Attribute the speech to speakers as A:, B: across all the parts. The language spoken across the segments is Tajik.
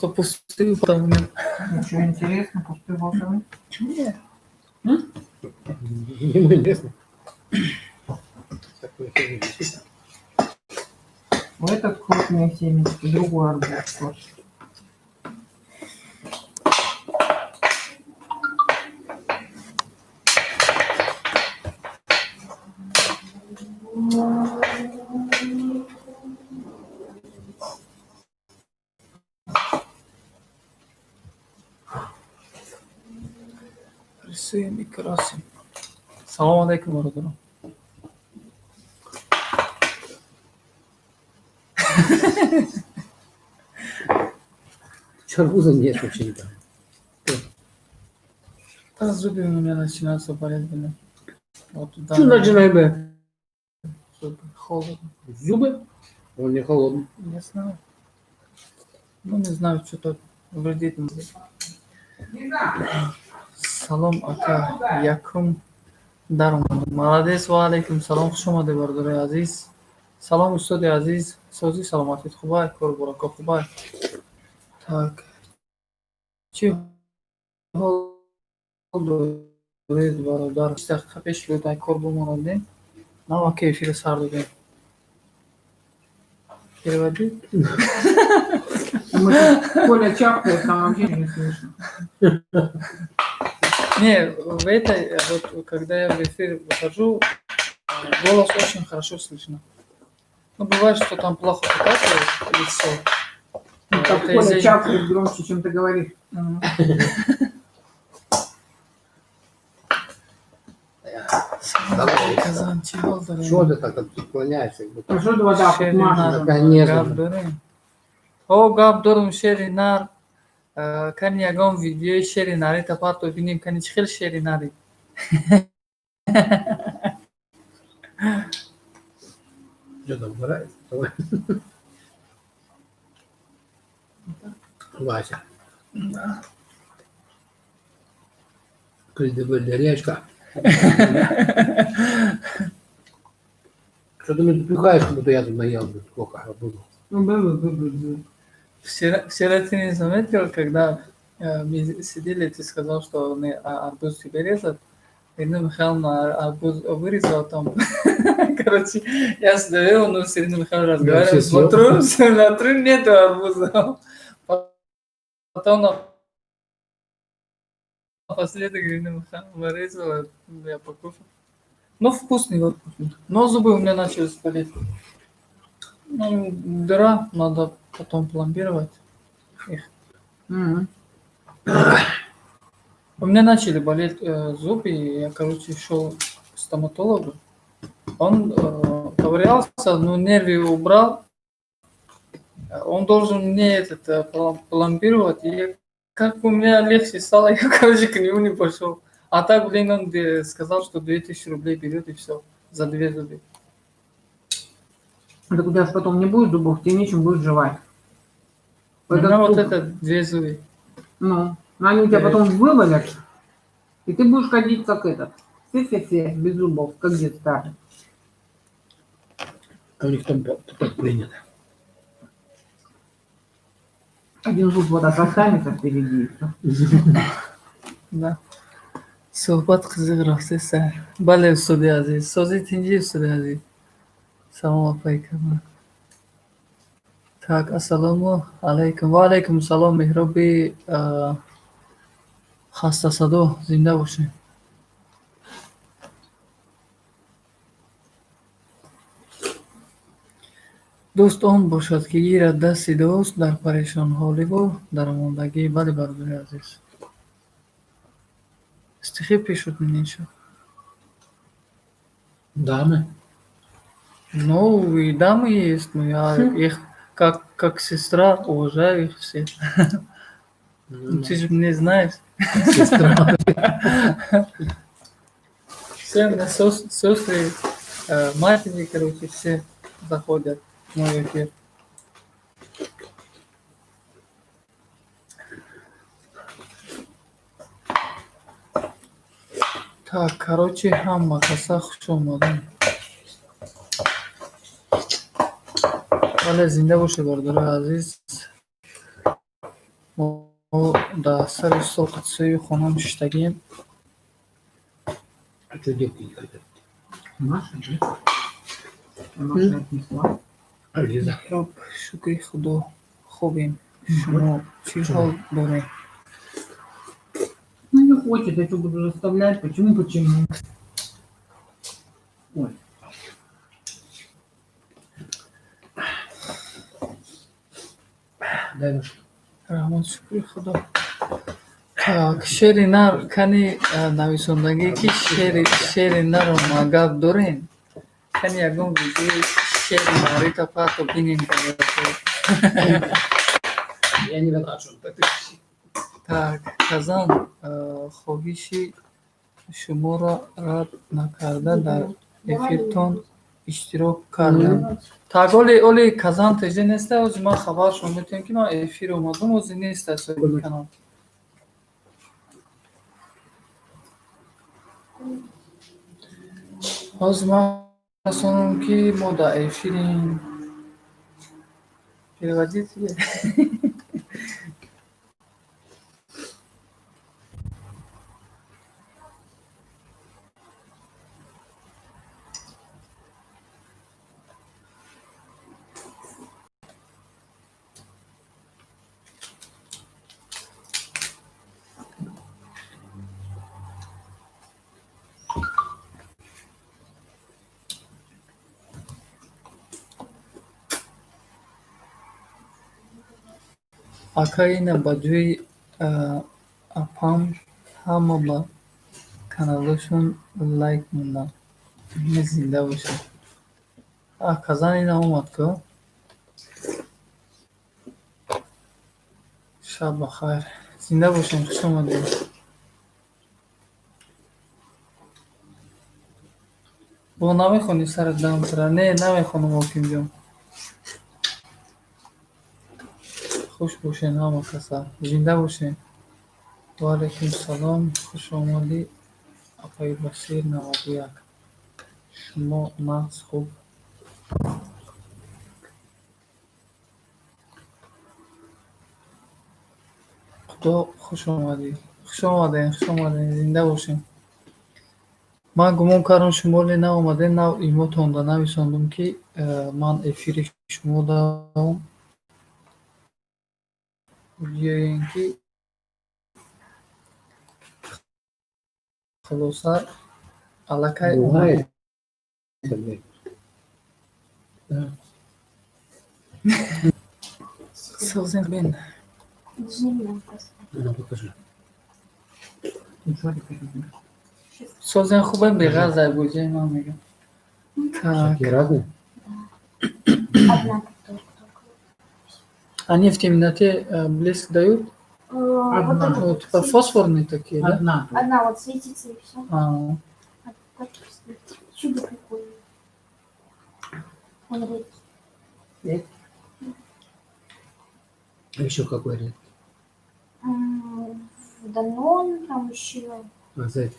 A: Просто пустые болтовня.
B: Ну что, интересно, пустые болтовни?
A: Нет.
C: Ему интересно. Такой фильм висит.
B: Вот этот крупные семечки, другой арбуз тоже.
A: Рисуем и красим. Салом алейкум, бародарон.
C: Чё, арбуза нет вообще не там.
A: Да, зубы у меня начинаются болеть, блин. Вот туда.
C: Что начинай, бля?
A: Зубы. Холодно.
C: Зубы? Он не холодный.
A: Не знаю. Ну, не знаю, что-то вредит. Салом, ака. Якум даромадам. Молодец, ва алейкум салом. Хуш омадед, бародарои азиз. Салом, устоди азиз. Созӣ, саломатит хубай, кору борако хубай. Так. Чӣ ҳол доред, бародар? 20 дақиқа пеш дай кор бимонадем. Наваки эфира сар додем. Переводи.
B: Мы тут Коля чавкает, там вообще не слышно.
A: Не, в этой, вот, когда я в эфир выхожу, голос очень хорошо слышно. Ну, бывает, что там плохо показывает лицо.
B: Ну, так
A: Это
B: Коля чавкает громче, чем ты говоришь.
A: Мгм.
C: Давай.
A: Казан, чӣ ҳол дорем?
C: Чего ты так отклоняешься? Как будто
B: А что ты вот так вот
A: Шери
B: машешь?
A: нар,
C: Конечно.
A: гап дорем. О, гап дорум, шери нар. Кани ягон видеои шери нари тапарто бинем, кани чӣ хел шери нари.
C: Что там, угорает? Давай. Вася. Речка. Что ты мне запихаешь, как будто я тут наел, блин, сколько арбузов.
B: Ну, б-б-б-б-б.
A: Вчера ты не заметил, когда мы сидели, ты сказал, что он арбуз тебе резал. Ирина Михайловна арбуз вырезала там. Короче, я стою, но с Ириной Михайловной разговариваю,
C: все съел.
A: Смотрю, смотрю, нету арбуза. Потом напоследок Ирина Михайловна вырезала, я покушал. Ну, вкусный, вот вкусный. Но зубы у меня начали болеть. Ну, дыра, надо потом пломбировать их.
B: Мгм.
A: У меня начали болеть зубы, и я, короче, шел к стоматологу. Он ковырялся, но нервы убрал. Он должен мне этот пломбировать. И как у меня легче стало, я, короче, к нему не пошел. А так, блин, он сказал, что 2000 рублей берет, и все, за две зубы.
B: Так у тебя же потом не будет зубов, тебе нечем будет жевать.
A: У
B: Этот
A: меня вот
B: зуб,
A: это две зубы.
B: Ну, они у тебя потом вывалят, и ты будешь ходить как этот. Фе-фе-фе, без зубов, как дед старый.
C: А у них там так принято.
B: Один зуб вот так останется впереди, и всё.
A: Да. Суҳбат қизиқ рафтеса. Бале, устоди азиз. Сози, тинҷӣ, устоди азиз. Салом, апай кама. Так, ассалому алайкум. Ва алайкум салом, меҳроби хастасадо, зинда бошед. Дӯст он бошад, ки гирад дасти дӯст дар парешонҳоливу дармондагӣ. Бале, бародари азиз. Стихи пишут мне еще.
C: Дамы?
A: Ну, и дамы есть, но я их как сестра уважаю их всех.
C: Ну,
A: Ты же меня знаешь.
C: Сестра.
A: Все у меня сестры, матери, короче, все заходят в мой эфир. Так, короче, ҳама каса хуш омадем. Бале, зинда бошед, бародарои азиз. Мо дар сари стол қатисои хона нишастагием.
C: А что девки не хотят?
B: Маша, да? Маша отнесла.
C: Лиза.
A: Хуб, шукри Худо, хубем. Шумо чӣ ҳол доред?
B: Ну не хочет, я что буду заставлять? Почему, почему? Ой.
C: Дай нож.
A: Раҳмат, шукри Худо. Так, шери нар кани нависондагӣ ки шери нарро ма гап дорем? Кани ягон видеои шери нарита парто бинем.
C: Я не виноват, что он так.
A: Так, Казан, хоҳиши шуморо рад накарда дар эфиртон иштирок кардам. Так, оли Казан теже неста, ози ман хабаршон метиҳам, ки ман эфир омадам, ози неста соҳиби канал. Ҳозир ман расонам, ки мо дар эфирем. Переводите. Ака, ина ба ҷои апам ҳама ба каналошон лайк мондам. Зинда бошед. А, Казан ина омад ку. Шаб бахайр. Зинда бошем, хуш омадед. Бо намехонӣ сари дамтра? Не, намехонам, Ҳокимҷон. Хуш бошен ҳама каса. Зинда бошен. Ва алайкум салом. Хуш омадӣ, апаи Басир 91. Шумо нағз, хуб? Худо, хуш омадӣ. Хуш омадем, хуш омадем. Зинда бошем. Ман гумон кардам, шумо ле наомадем, нав имотонда нависондум, ки ман эфири шумо даом. Биёем, ки хулоса аллакай
C: Бывает. Блядь. Да.
A: Созен бин.
C: Ну, покажи.
B: Ничего не покажу.
A: Созен хубем, беғарз дар буҷаи ман мегам. Так.
C: Такие разные.
D: Одна повторка только.
A: Они в темноте блеск дают?
D: Вот
B: Одна.
D: это
A: Ну,
D: вот
A: типа
D: светится.
A: фосфорные такие, да?
B: Одна.
D: Одна вот светится, и все.
A: А,
D: А так светится. Чудо прикольное. Он редкий.
B: Редкий.
C: А еще какой редкий?
D: В Данон там еще.
C: А, зайчик.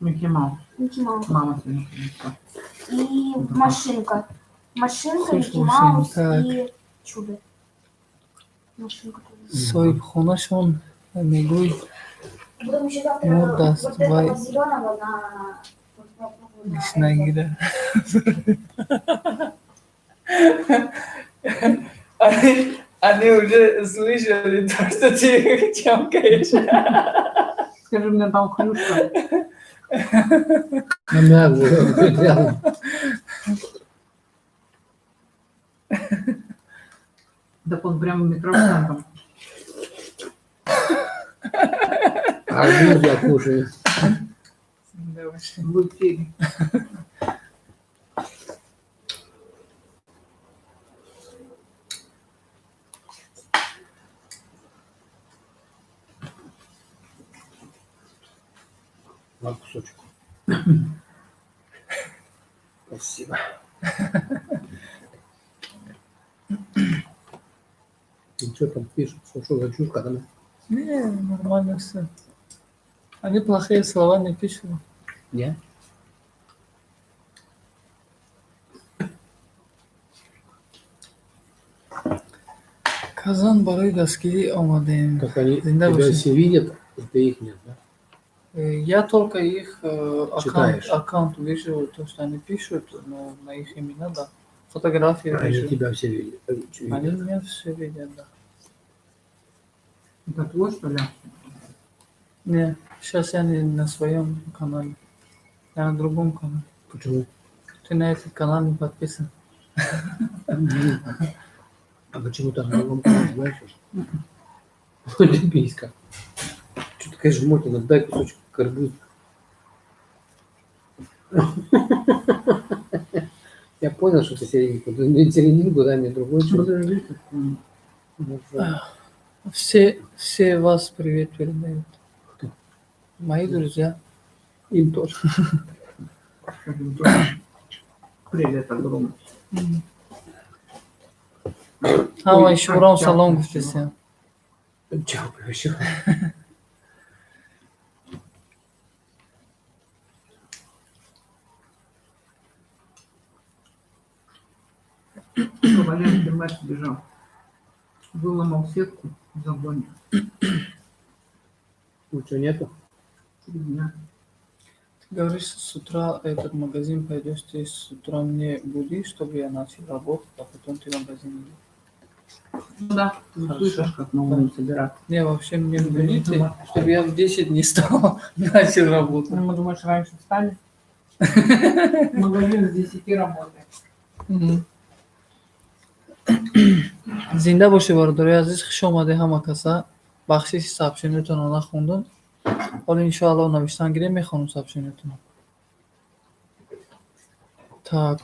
B: Микки Маус.
D: Микки Маус.
B: Мама сегодня принесла.
D: И машинка. Машинка,
A: Слушай,
D: Микки Маус
A: так.
D: и чудо. Машинка тоже.
A: Соҳибхонашон мегӯй
D: Потом еще завтра
A: Ну,
D: вот
A: да,
D: этого
A: давай.
D: зеленого на вот на
A: гишнагира. Они уже слышали то, что ты чамкаешь.
B: Скажи мне, там хрюшка.
C: Она уже рядом.
B: Так он прямо в микрофон там.
C: Арбуз я кушаю.
B: В эфире.
C: На кусочек. Спасибо. Ну, что там пишут? Что за чушка там?
A: Не, нормально все. Они плохие слова не пишут.
C: Не?
A: Казан барои дастгирӣ омадем.
C: Как они
A: Зинда
C: тебя
A: бошед.
C: Все видят, и ты их нет, да?
A: Я только их аккаунт,
C: Читаешь.
A: Аккаунт вижу, то, что они пишут, но на их имена, да. Фотографии
C: Они
A: вижу.
C: Тебя все видят.
A: Они
C: Видят.
A: меня все видят, да.
B: Это твой, что ли?
A: Не, сейчас я не на своем канале. Я на другом канале.
C: Почему?
A: Ты на этот канал не подписан.
C: А почему там на другом канале, знаешь? Писька. Что такая жмотина, дай кусочек арбуза. Я понял, что ты серединку. Да не серединку, дай мне другой. Чё.
B: Подожди секунду.
C: Ну, что?
A: Все вас привет передают.
C: Кто?
A: Мои друзья.
C: Им тоже.
B: Скажем, тоже. Привет огромный.
A: Ҳама
B: Ой,
A: шуморам
B: а,
A: салом
B: чао,
A: гуфтесям.
C: Чао, вообще.
B: Валерий мать бежал. Выломал сетку в загоне.
C: Ничего нету?
B: 3 дня.
A: Ты говоришь, с утра этот магазин пойдешь, ты с утра мне буди, чтобы я начал работать, а потом ты в магазин идешь.
B: Ну да, ты
A: Хорошо.
B: услышишь, как мы будем собираться.
A: Не, вообще мне
B: Ну,
A: будите,
B: да.
A: чтобы я в 10 не стал, начал работать.
B: Ну, мы, думаешь, раньше встали? Магазин с 10 работает.
A: Мгм. Зинда бошед, бародарои азиз, хуш омадед ҳама каса. Бахшиши сообщениятонро нахондум. Ҳоло иншоалло навиштан гирем, мехонам сообщениятонро. Так,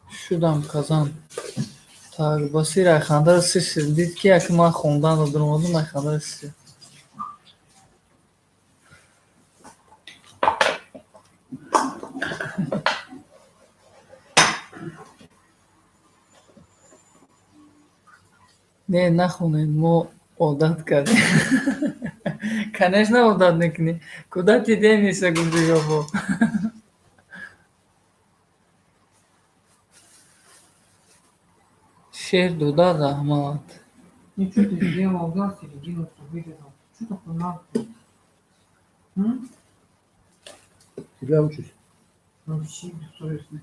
A: шудам Казан. Так, Басир айхандаро сисид. Дид ки як ман хонданро дуромадам, айхандаро сисид. Не, нахонед, мо одат кардем. Конечно, одат мекунӣ. Куда ты денешься, гуфти гапо. Шер дода, раҳмат.
B: Ничего ты сделал, взял середину, все вырезал. Что такое надо? М?
C: Тебя учусь.
B: Вообще бессовестный.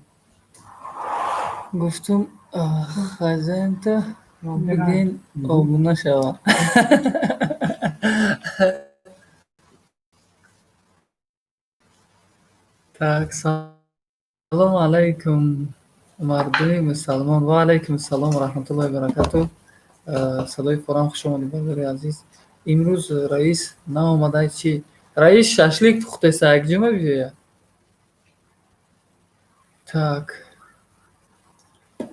A: Гуфтум, хазента
B: Я убираю.
A: бигин обуна шава. Так, салому алайкум, мардуми мусалмон. Ва алайкум ассалом ва раҳматуллоҳи ва баракатуҳ. Садои форам, хуш омадед, бародари азиз. Имрӯз раис наомада чӣ? Раис шашлик пухтеса, якҷума биёяд. Так.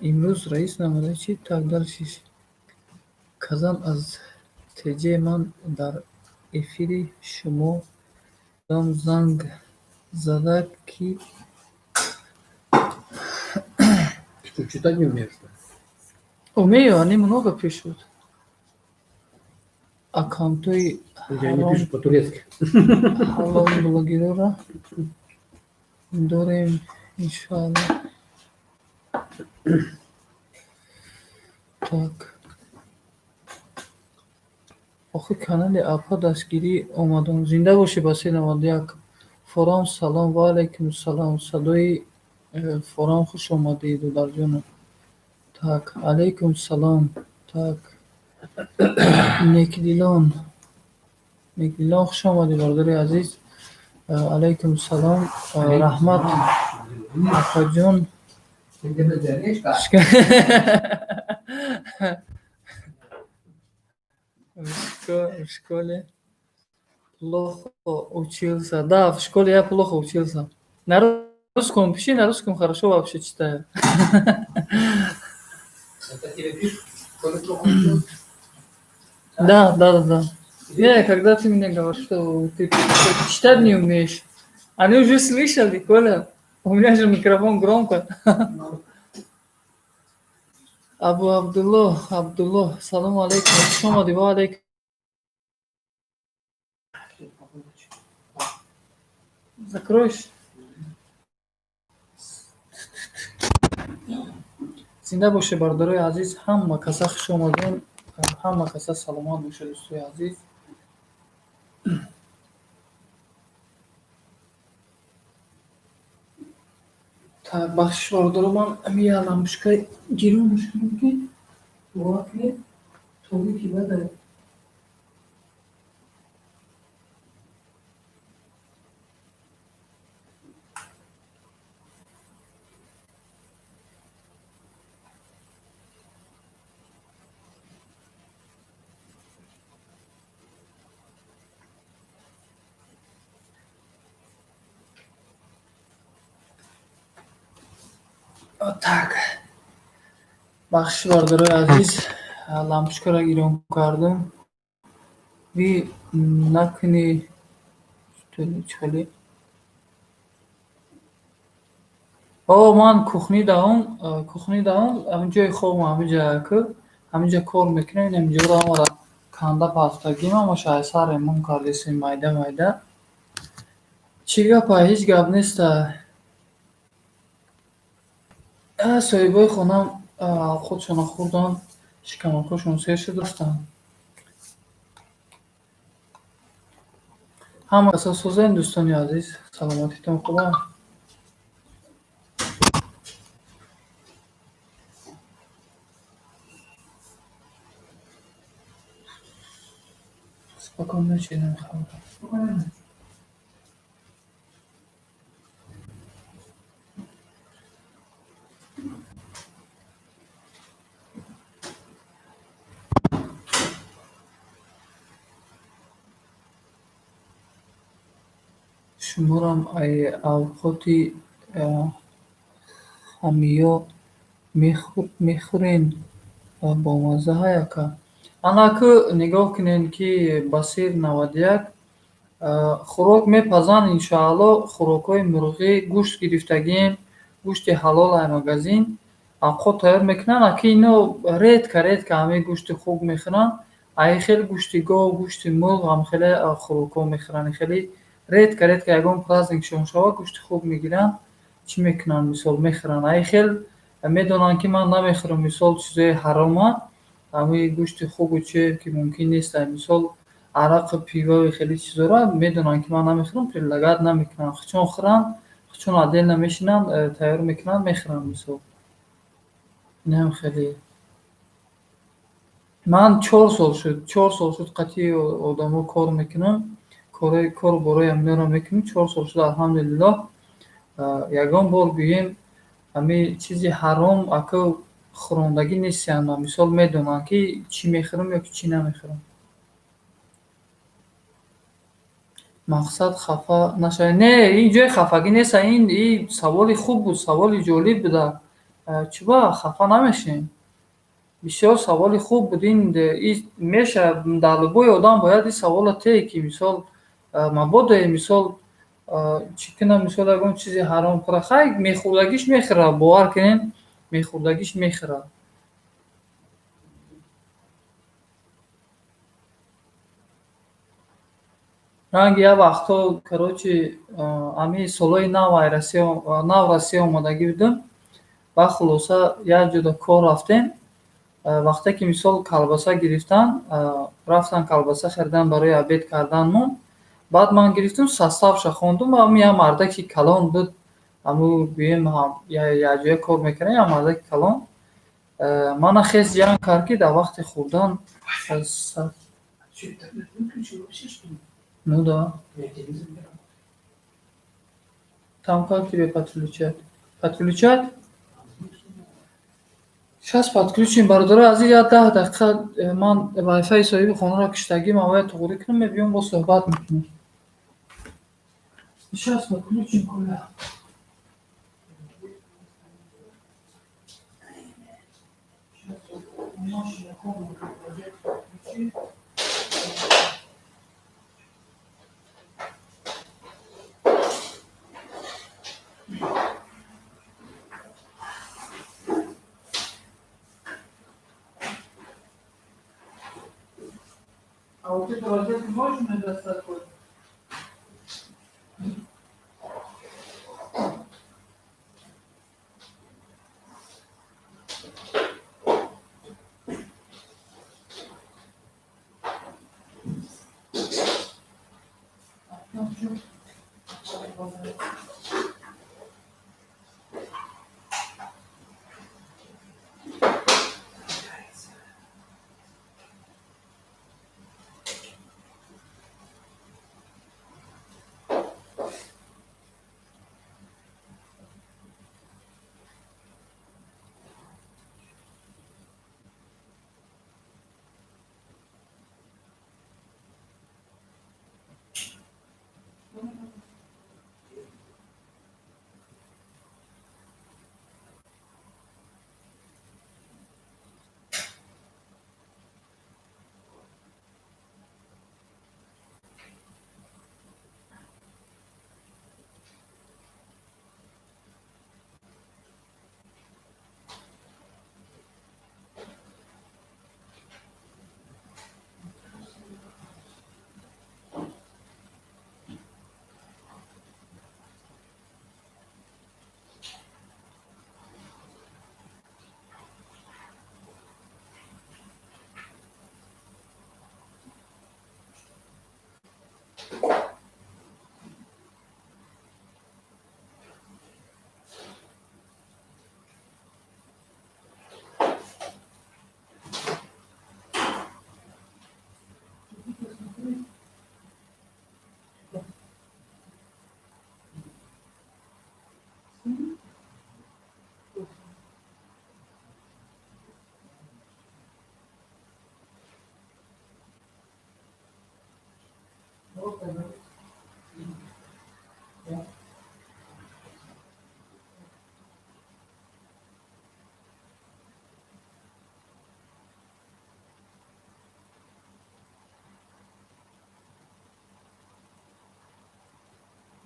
A: Имрӯз раис наомада чӣ? Так, дальше. Казан аз ТЖ ман дар эфири шумо дам занг зада ки
C: Ты что, читать не умеешь, что ли?
A: Умею, они много пишут. Аккаунтои
C: Или они
A: ҳаром
C: пишут по-турецки?
A: Ҳалол блогерора дорем, иншоалло. Так. Охир канали апа дастгирӣ омадам. Зинда бошӣ, Басир 91. Форам салом, ва алайкум салом. Садои форам, хуш омадед, додарҷонам. Так, алайкум салом. Так. Некдилон. Некдилон, хуш омадед, бародари азиз. Алайкум салом. Раҳмат, апаҷон.
B: Ты где речка?
A: В школе плохо учился. Да, в школе я плохо учился. На русском пиши, на русском хорошо вообще читаю.
C: Это тебе пишут? Кто плохо учился?
A: Да. Не, когда ты мне говоришь, что ты читать не умеешь, они уже слышали, Коля. У меня же микрофон громко. Абу Абдулло, Абдулло, салому алейкум, хуш омадӣ, ва алейкум. Закроешь? Зинда бошед, бародарои азиз, ҳама каса хуш омадем, ҳама каса саломат бошед, дӯстои азиз. Так, бахшиш, бародаро, ман ами як лампочкаи гиронаш кунам, ки бовар кунед, торики бада. Так, бахшиш, бародарои азиз, лампочкаро гирон кардам. Ви накунӣ чӣ хеле. О, ман кухни даҳум, кухни даҳум, ҳамин ҷои хобам ҳаминҷа ку, ҳаминҷа кор мекунам, ин ҳаминҷоро ҳамаро канда пафтагим, ҳамаша аз сар ремонт кардесем майда майда. Чӣ гапа, ҳеҷ гап неста. Соҳибои хонам худшона хӯрданд, шикамакҳошон сер шуд, рафтанд. Ҳама каса созем, дӯстони азиз, саломатитон хубам? Спокойной ночи,
B: Спокойной ночи.
A: Шуморам ай авқоти ҳамиё мехӯрен, бомазза ҳай, ака. Ана ку нигоҳ кунед, ки Басир 91 хӯрок мепазанд, иншоалло, хӯрокҳои мурғӣ, гӯшт гирифтагием, гӯшти ҳалол ай магазин, авқот тайёр мекунанд, аки ино редко редко ҳамин гӯшти хук мехӯранд, ай хел гӯшти гов, гӯшти мурғ ҳам хеле хӯрокҳо мехӯранд, хеле редко редко ягон праздникшон шавад, гӯшти хук мегиранд, чӣ мекунанд, мисол, мехӯранд. Ай хел медонанд, ки ман намехӯрам, мисол, чизои ҳарома, ҳамин гӯшти хуку чие ки мумкин нест, мисол, арақу пивою хеле чизоро медонанд, ки ман намехӯрам, предлагать намекунанд. Худшон хӯранд, худшон отдельно мешинанд, тайёр мекунанд, мехӯранд, мисол. Инам хеле. Ман 4 сол шуд, 4 сол шуд қатъи одамо кор мекунам, кору борои ҳаминоро мекунем, 4 сол шуд, алҳамдулиллоҳ, ягон бор гӯем, ҳамин чизи ҳаром аку хӯрондагӣ нестиям, мисол, медонанд, ки чӣ мехӯрам ё ки чӣ намехӯрам. Мақсад хафа нашавед. Не, ин ҷои хафагӣ нест, ин саволи хуб буд, саволи ҷолиб буда. Чӣ ба хафа намешем? Бисёр саволи хуб буд. Ин меша дар любой одам бояд ин саволро тее, ки мисол, мабодо, мисол, чӣ кунам, мисол, ягон чизи ҳаром хӯра. Хай, мехӯрдагиш мехӯрад, бовар кунед, мехӯрдагиш мехӯрад. Ранги як вақтҳо, короче, ҳамин солҳои нав нав Россия омадагӣ будам, баъд хулоса як ҷода кор рафтем. Вақте ки, мисол, колбаса гирифтан, рафтан колбаса харидан барои обед карданмон, баъд ман гирифтам, составша хондум, ҳамин як мардаки калон буд, ҳамун гӯем якҷоя кор мекардем, як мардаки калон мана хес ҷамъ кард, ки дар вақти хӯрдан.
C: Что, интернет выключил вообще, что ли?
A: Ну да.
C: Я телевизор не работает.
A: Там как тебе подключать? Подключать? Сейчас подключим, бародари азиз, як 10 дақиқа ман вайфаи соҳиби хонаро киштагӣ, ман бояд туғрӣ кунам, мебиём, боз суҳбат мекунем. Сейчас подключим, Коля. Сейчас вот нашу комнату включи. А вот эту розетку можешь мне достать хоть?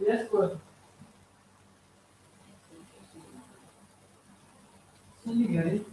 A: Есть кое? Не горит.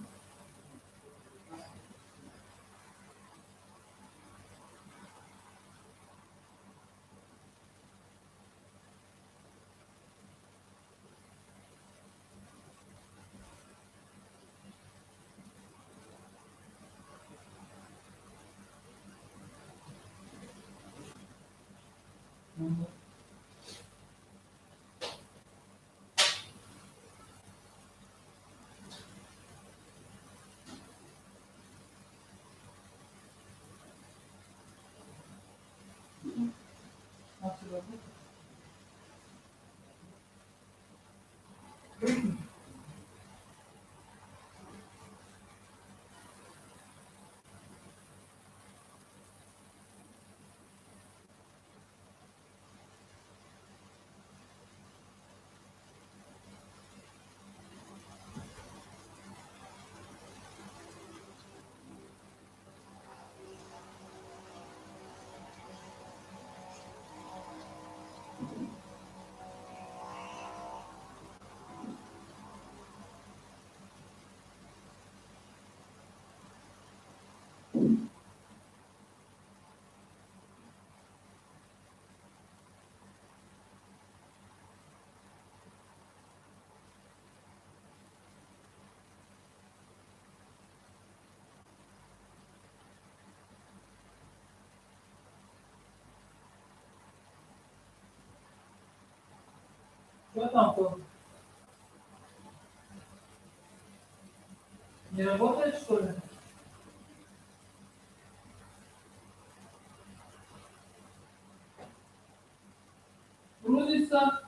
A: Что там то? Не работает, что ли? Грузится.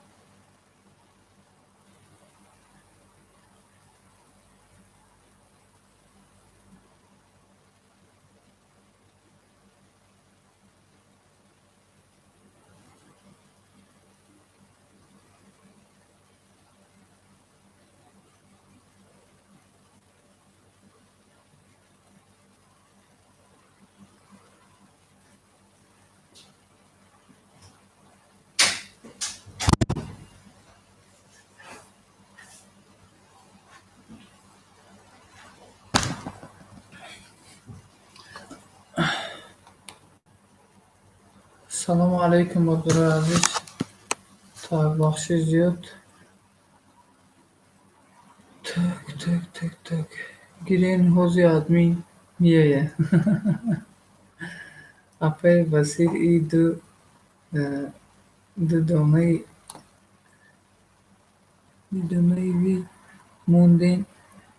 A: Салому алайкум, бародарои азиз. Так, бахшиш зиёд. Так, так, так, так. Гирен, ҳози админ меояд. Апаи Басир, и ду донаи ви монден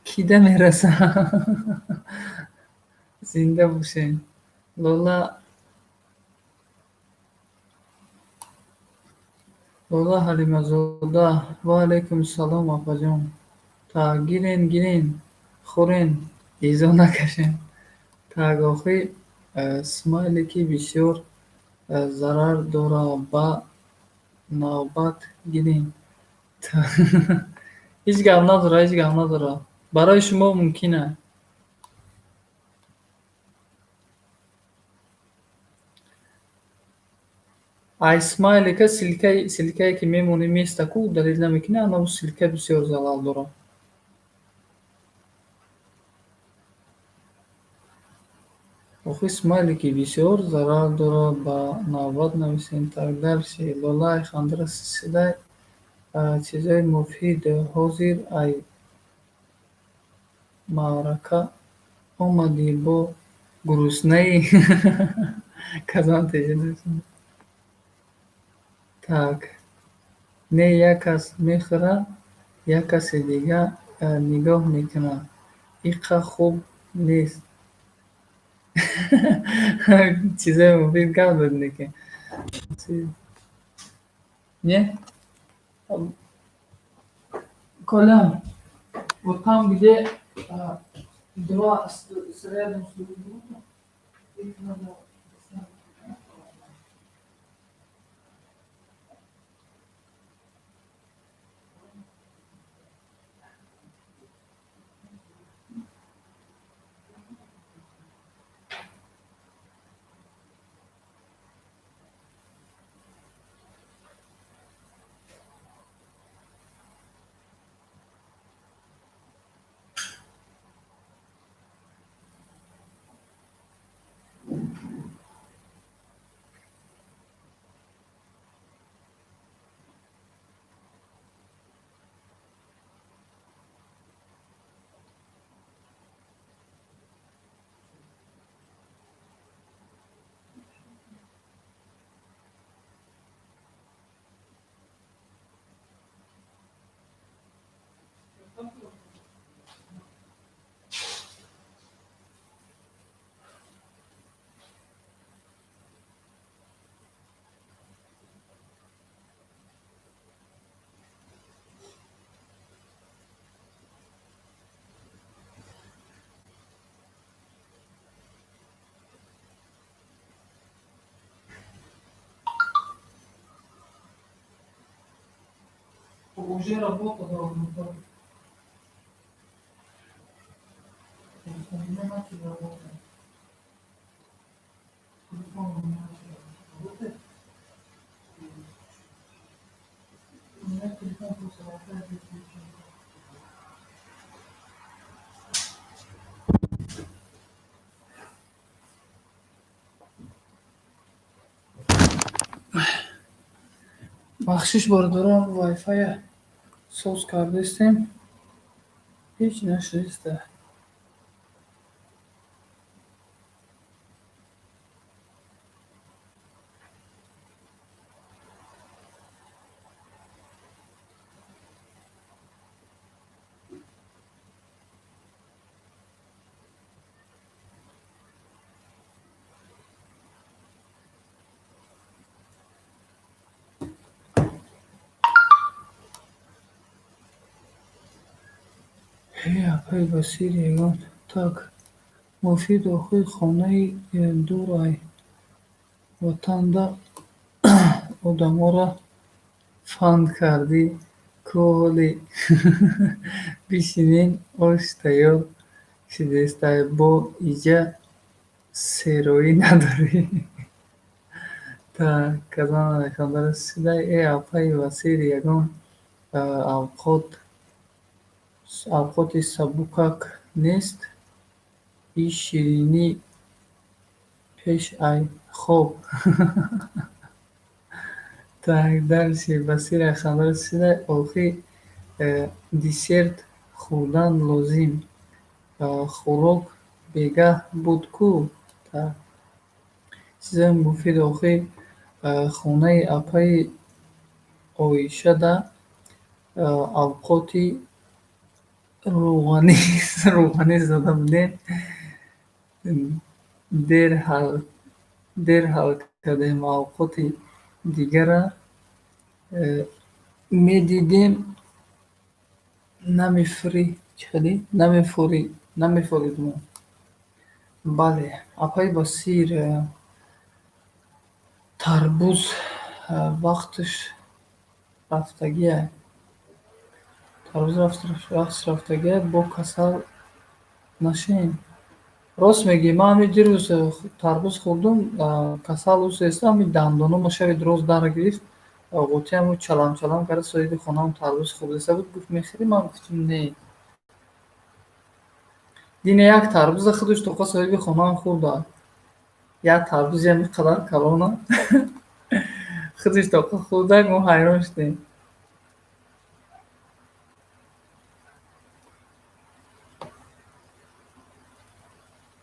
A: кида мерасад? Зинда бошен. Лола Лола Ҳалимазода, ва алайкум салом, апаҷон. Так, гирен, гирен, хӯрен, изо накашен. Так, охи смайлики бисёр зарар дора, ба навбат гирен. Ҳеҷ гап надора, ҳеҷ гап надора. Барои шумо мумкин аст. Ай смайлика ссылкае ки мемонӣ места ку далел намекунӣ, анаву ссылка бисёр залал дорад. Охи смайлики бисёр зарар дорад, ба навбат нависем. Так, дальше. Лолаи хандра силсилаи чизои муфид ҳозир ай маърака омадӣ бо гуруснаи казан теҷа. Так, не як кас мехӯрад, як каси дигар нигоҳ мекунад. Иқа хуб нест. Чизои муфид гап дод неки. Не? Колян, вот там, где два с рядом с друг другом, их надо. Уже работа должна быть. У меня начали работать. Телефон у меня начал работать. У меня телефон просто Wi-Fi выключен. Бахшиш, бародарон, Wi-Fi соз кардастем, ҳеҷ нашудиста. Апаи Басир, ягон так муфид охир хонаи дур ай ватанда одаморо фанд кардӣ ку, ҳоли бишинен, ош тайёр шидестай, бо иҷа сероӣ надорӣ. Так, Казан Александр шидай. Э, апаи Басир, ягон авқоти сабукак нест? И ширинӣ пеш ай хоб. Так, дальше Басир Александр шидай. Охи десерт хӯрдан лозим. Хӯрок бегаҳ буд ку. Так. Чизои муфид охи хонаи апаи Оишада авқоти рӯғанӣ зада будем. Дер ҳал кардем, авқоти дигара медидем, намефоридмо. Бале, апаи Басир, тарбуз вақташ рафтагиай. Тарбуз вақташ рафтагиай, бо касал нашем. Рост мегӯӣ, ман ҳамин дирӯз тарбуз хӯрдум, касал усеста, ҳамин дандономо шаби рост дар гирифт, ғутиаму чалам-чалам карда, соҳиби хонаам тарбуз хӯрдеста буд, гуфт: «Мехӯрӣ?» Ман гуфтам: «Не». Дине як тарбуза худаш тоқа соҳиби хонаам хӯрда. Як тарбуз ҳамин қадар калона. Худаш тоқа хӯрда, мо ҳайрон шудем.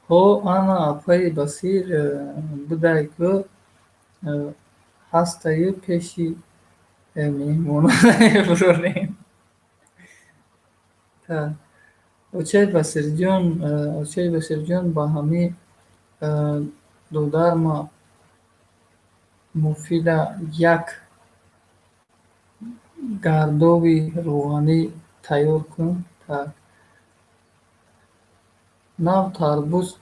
A: Ҳо, ана апаи Басир будай ку ҳастаю, пеши меҳмонон мебурорем. Очаи Басирҷон, ба ҳамин додарма Муфида як гардови рӯғанӣ тайёр кун. Нав тарбуз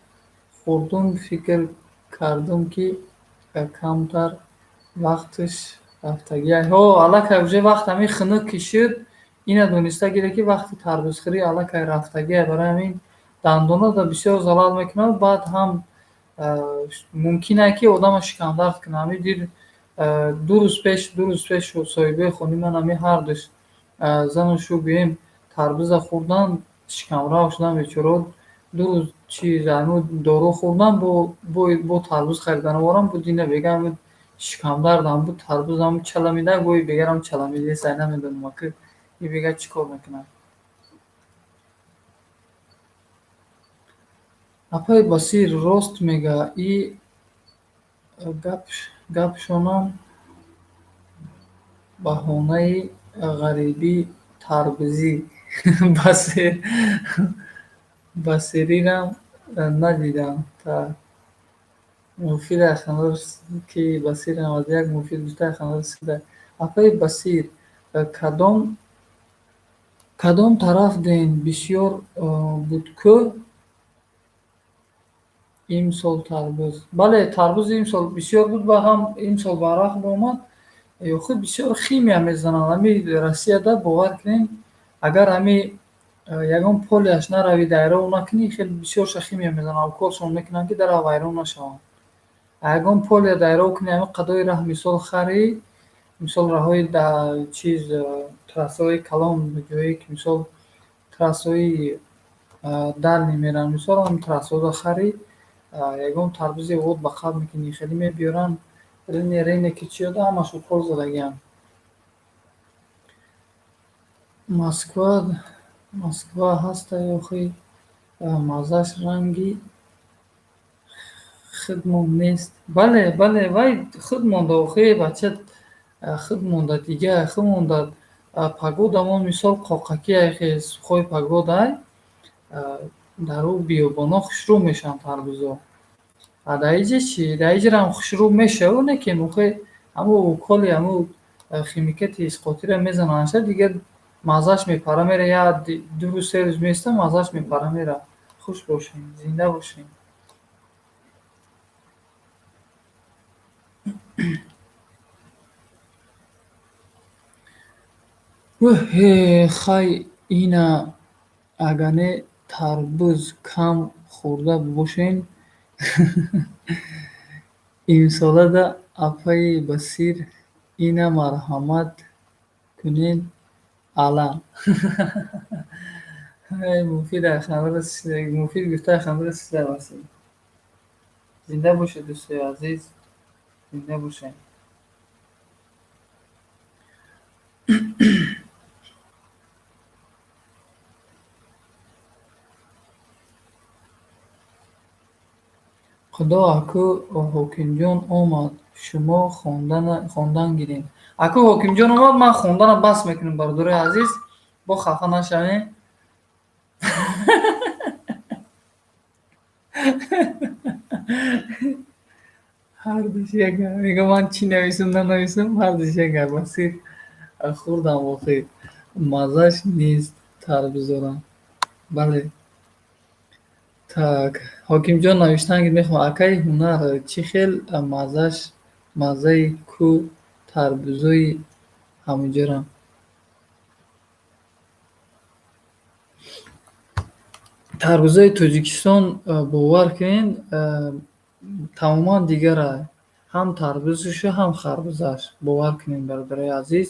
A: хӯрдум, фикр кардум, ки камтар вақташ рафтагиай. Ҳо, аллакай уже вақт ҳамин хунук ки шуд, ина дониста гире, ки вақти тарбузхӯрӣ аллакай рафтагиай. Барои ҳамин дандонада бисёр залал мекунад, баъд ҳам мумкин ае, ки одама шикамдард кунад. Ҳамин дир 2 рӯз пеш соҳибои хонаи ман ҳамин ҳардуш зану шу гӯем тарбуза хӯрдан, шикамрав шудан бечораҳо, 2 рӯз чиз дору хӯрдан, бо тарбуз харидан оварам, бо дина бега шикамдардам буд, тарбузам чаламида, гои бегарам чаламидест, ай намедонам, аки и бега чӣ кор мекунад. Апаи Басир рост мега, и гапшонам баҳонаи ғарибӣ тарбузӣ. Басирирам надидам. Муфид ки Басир 91 муфид гуфта. Апаи Басир, кадом тараф ден бисёр буд ку имсол тарбуз? Бале, тарбуз имсол бисёр буд ва ҳам имсол барвақт омад. Охи бисёр химия мезананд. Ҳами Россияда, бовар кунед, агар ҳами ягон полияш наравӣ, дайров накунӣ, хеле бисёрша химия мезананд, уколшон мекунанд, ки дара вайрон нашаванд. Ягон полия дайров кунӣ, ҳами қадои раҳ, мисол, харӣ, мисол, раҳои чиз, трассаҳои калон, ҷое ки, мисол, трассаҳои дальний мераванд, мисол, ҳам трассаҳоро харӣ, ягон тарбузи вот ба қаб мекунӣ, хеле мебиёранд, рене ки чиёда, ҳамаш укол задагианд. Москва ҳастай, охи маззаш ранги худмон нест. Бале, бале, вай худ монда, охи бача, худ монда, дига худ монда. Погодамон, мисол, қоқакӣ, сухой погодай, дар ӯ биёбонҳо хушрӯ мешаванд тарбузҳо. А дар инҷа чӣ? Дар инҷарам хушрӯ мешаву, лекин охи ҳамун уколи, ҳамун химикати исқотиро мезананд, дигар маззаш мепара мера, як 2 рӯз, 3 рӯз меиста, маззаш мепара мера. Хуш бошед, зинда бошед. Хай, ина агане тарбуз кам хӯрда бошем, имсолада апаи Басир ина марҳамат кунед, ала. Муфид Муфид гуфта, хандра. Басир. Зинда бошед, дӯстои азиз, зинда бошед. Худо, аку Ҳокимҷон омад, шумо хондан гиред. Аку Ҳокимҷон омад, ман хондана бас мекунам, бародарои азиз, бо хафа нашавем. Ҳардуш як гап. Мегӯям, ман чӣ нависам, нанависам, ҳардуш як гап. Басир, хӯрдам, охир маззаш нест тарбузора. Бале. Так, Ҳокимҷон навиштан мехоҳам: акаи Ҳунар, чӣ хел маззаш, маззаи ку тарбузои ҳамуҷора? Тарбузои Тоҷикистон, бовар кунед, тамоман дигар, ҳам тарбузашу, ҳам харбузааш. Бовар кунед, бародарои азиз.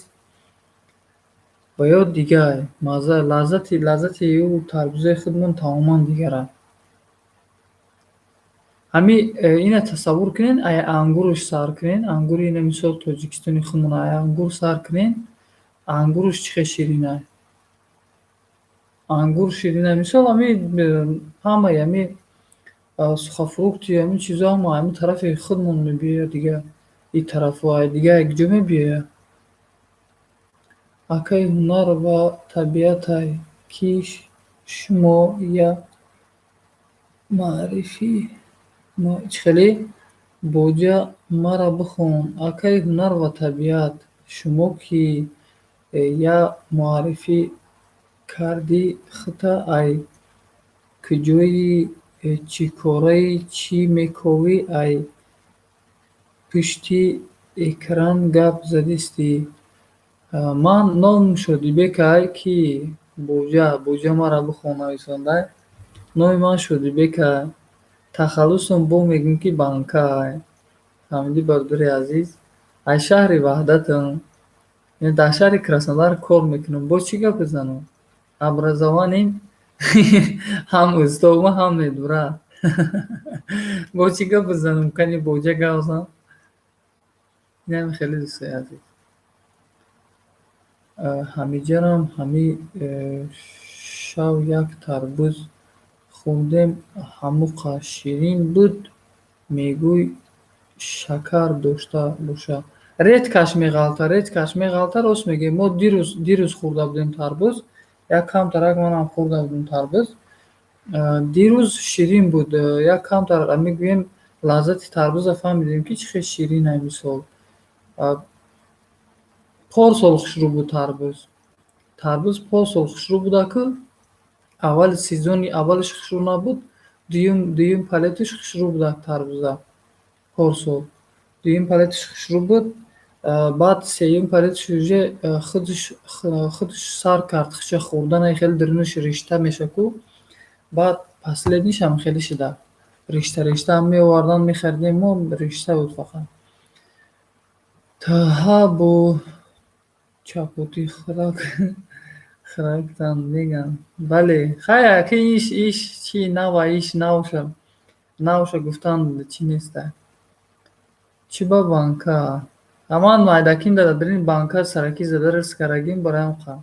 A: Ва ё дигар мазза, лаззати ӯ тарбузои худмон тамоман дигар. Ҳами ина тасаввур кунед, ай ангуруш сар кунед, ангури ина, мисол, Тоҷикистони худмон, ай ангур сар кунед, ангуруш чӣ хел ширинай. Ангур ширинай. Мисол, ҳами ҳамаи ҳами сухофрукти, ҳамин чизо ҳама ҳамин тарафи худмон мебиёяд, дигар ин тарафу ай дигар як ҷо мебиёяд. Акаи Ҳунар ва табиатай, ки шумо я маърифӣ чӣ хеле? Боҷа, мара бихон. Акаи Ҳунар ва табиат, шумо ки я муаррифӣ кардӣ худта, ай куҷои, чӣ кораи, чӣ мековӣ, ай пушти экран гап задистӣ? Ман номам Шодибекай, ки боҷа, боҷа мара бихон нависондай. Номи ман Шодибекай. Тахаллусам бо мегӯм, ки Банкай. Фаҳмидӣ, бародари азиз? Аз шаҳри Ваҳдатам. Дар шаҳри Краснодар кор мекунам. Бо чӣ гап бизанам? Образованием ҳам устодма, ҳам медбрат. Бо чӣ гап бизанам? Кани, боҷа, гап зан. Инам хеле, дӯстои азиз. Ҳамиҷарам ҳами шав як тарбуз хӯрдем, ҳамуқа ширин буд, мегӯй шакар дошта бошад. Редкаш меғалта, редкаш меғалта, рост мегӯем. Мо дирӯз хӯрда будем тарбуз, як камтарак манам хӯрда будем тарбуз. Дирӯз ширин буд, як камтар мегӯем, лаззати тарбуза фаҳмидем, ки чӣ хел ширинай, мисол. Порсол хушрӯ буд тарбуз. Тарбуз порсол хушрӯ буда ку, аввали сезони аввалаш хушрӯ набуд, дуюм палеташ хушрӯ буда тарбуза. Порсол. Дуюм палеташ хушрӯ буд. Баъд сеюм паридаш уже худаш сар кард худша хӯрдана, хеле дарунаш ришта меша ку. Баъд последний шам хеле шида. Ришта риштаам меовардан, мехаридем мо, ришта буд фақат. Таҳа бо чапотӣ хӯрактан мегӯянд. Бале, хай аки иш чи нава, иш навша гуфтан чӣ неста. Чӣ ба банка? Ман майдаким дар дарини банка саракӣ зада рис кардагим бароям қа.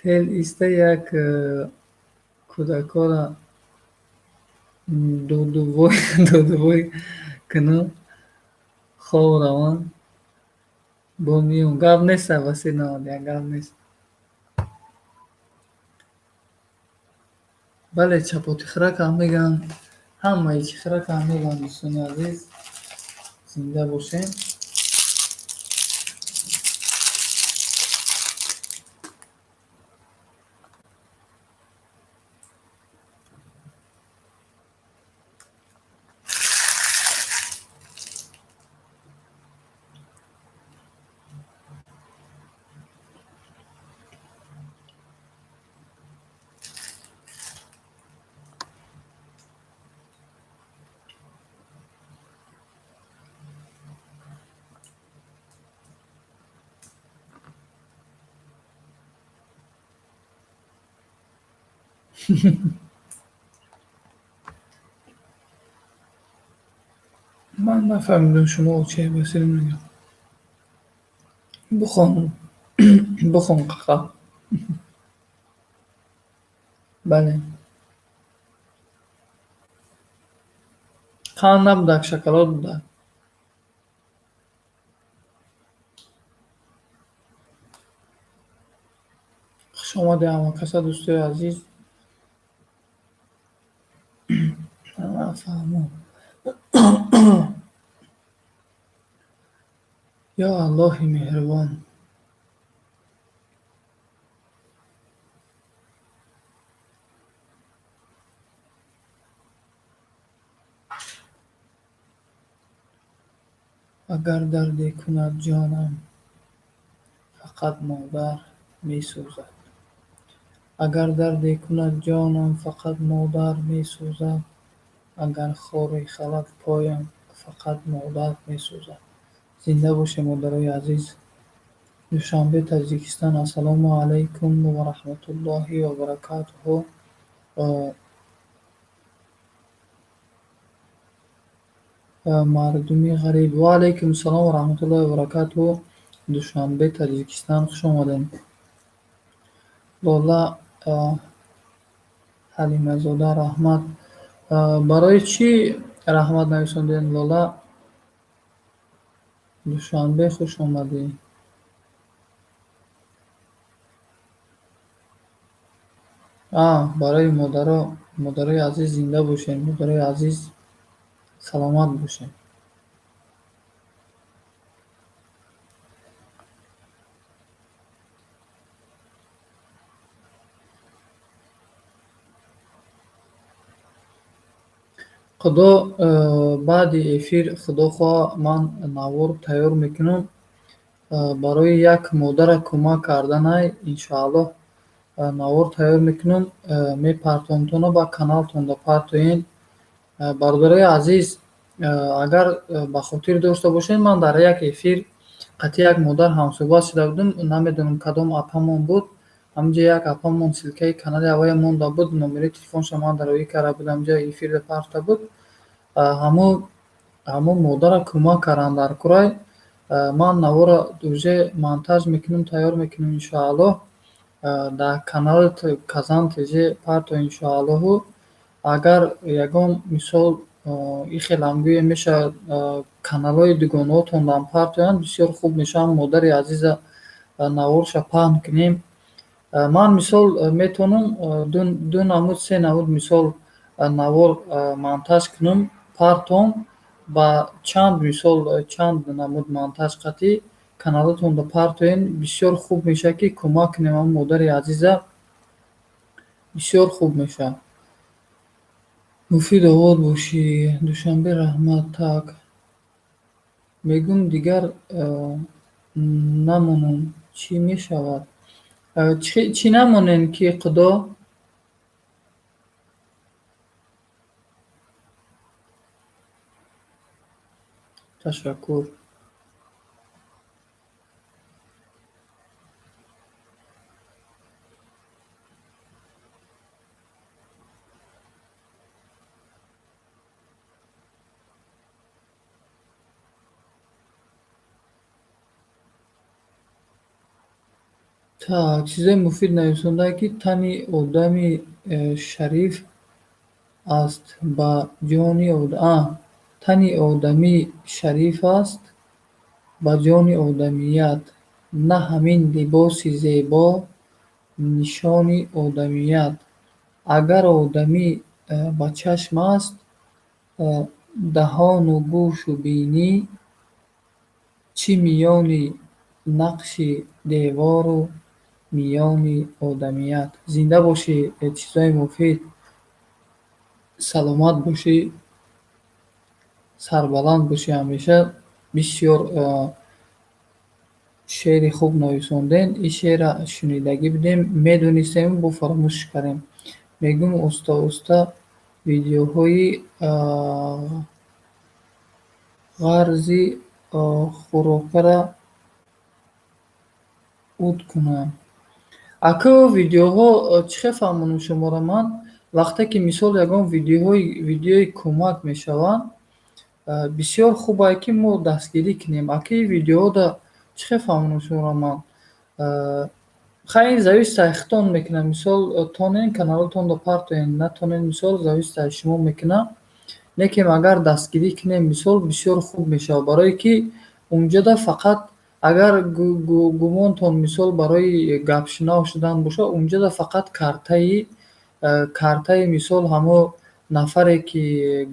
A: Тел иста як кӯдакора додувой куну хоб раванд, бо миём. Гап нест, Басир Навадияк, гап нест. Бале, чапотихӯракам мегӯянд, ҳамаи чихӯракам мегӯянд, дӯстони азиз. Зинда бошем. Ман нафаҳмидам шумо чӣ Басир мегӯям. Бихон, бихон қақа. Бале. Қанд набудак, шоколад будак. Хуш омадед ҳамакаса, дӯстои азиз. Нафаҳмам. Ё Аллоҳи меҳрубон. Агар дарде кунад ҷонам, фақат модар месӯзад. Агар дарде кунад ҷонам, фақат модар месӯзад. Агар хоре халад поям, фақат модар месӯзад. Зинда бошед, модарои азиз. Душанбе, Таҷикистон. Ассалому алайкум ва раҳматуллоҳи ва баракатуҳу. Мардуми ғариб. Ва алайкум салом ва раҳматуллоҳи ва баракатуҳу. Душанбе, Таҷикистон. Хуш омадед. Лола Ҳалимазода, раҳмат. Барои чӣ раҳмат нависондед, Лола? Душанбе, хуш омадӣ. Барои модаро, модарои азиз зинда бошед, модарои азиз саломат бошед. Худо баъди эфир, худо хоҳ, ман навор тайёр мекунам барои як модара кӯмак карданай, иншоаллоҳ навор тайёр мекунам, мепартомтона, ба каналтонда партоен. Бародарои азиз, агар ба хотир дошта бошед, ман дар як эфир қатъи як модар ҳамсӯҳбат шуда будам, намедонам кадом апамон буд. Ҳаминҷо як апамон ссылка и канали аввая монда буд, номери телефонша ман дароӣ карда будам, ҷо эфирда парта буд. Ҳамун модара кӯмак кардам дар курай. Ман навора уже монтаж мекунам, тайёр мекунам, иншоаллоҳ. Дар канали Казан ТЖ парто, иншоаллоҳу. Агар ягон мисол ихелам гӯем мешавад, каналҳои дугонаотонам партоянд, бисёр хуб мешавад, модари азиза наворша паҳн кунем. Ман мисол метавонам ду намуд, се намуд мисол навор монтаж кунам, партом ба чанд мисол, чанд намуд монтаж қатъи каналотонда партоем, бисёр хуб мешавад, ки кӯмак кунем ҳамн модари азиза, бисёр хуб мешавад. Муфид обод бошӣ. Душанбе раҳмат. Так. Мегӯм, дигар намонам, чӣ мешавад? Чӣ намонем, ки Худо? Ташаккур. Так, чизои муфид нависонда, ки тани одами шариф аст ба ҷони тани одамӣ шариф аст ба ҷони одамият, на ҳамин либоси зебо нишони одамият. Агар одамӣ ба чашм аст, даҳону гӯшу бинӣ, чӣ миёни нақши девору миёни одамият. Зинда бошӣ, чизои муфид, саломат бошӣ, сарбаланд бошӣ ҳамеша. Бисёр шеъри хуб нависондем. Ин шеърро шунидагӣ будем, медонистем, бо фаромӯш кардем. Мегӯм, уста-уста видеоҳои ғарзи хӯрокара уд кунам. Аку видеоҳо чӣ хел фаҳмонам шуморо ман? Вақте ки мисол ягон видеои кӯмак мешаванд, бисёр хубае, ки мо дастгирӣ кунем. Аки видеоҳода чӣ хел фаҳмонам шуморо ман? Хай, ин зависит аз худтон мекунад. Мисол, тонен каналотонро партоен, натонен, мисол, зависит аз шумо мекунад. Лекин агар дастгирӣ кунем, мисол, бисёр хуб мешавад, барое ки унҷода фақат агар гумонтон, мисол, барои гапшунав шудан бошад, унҷода фақат картаи, мисол, ҳамо нафаре, ки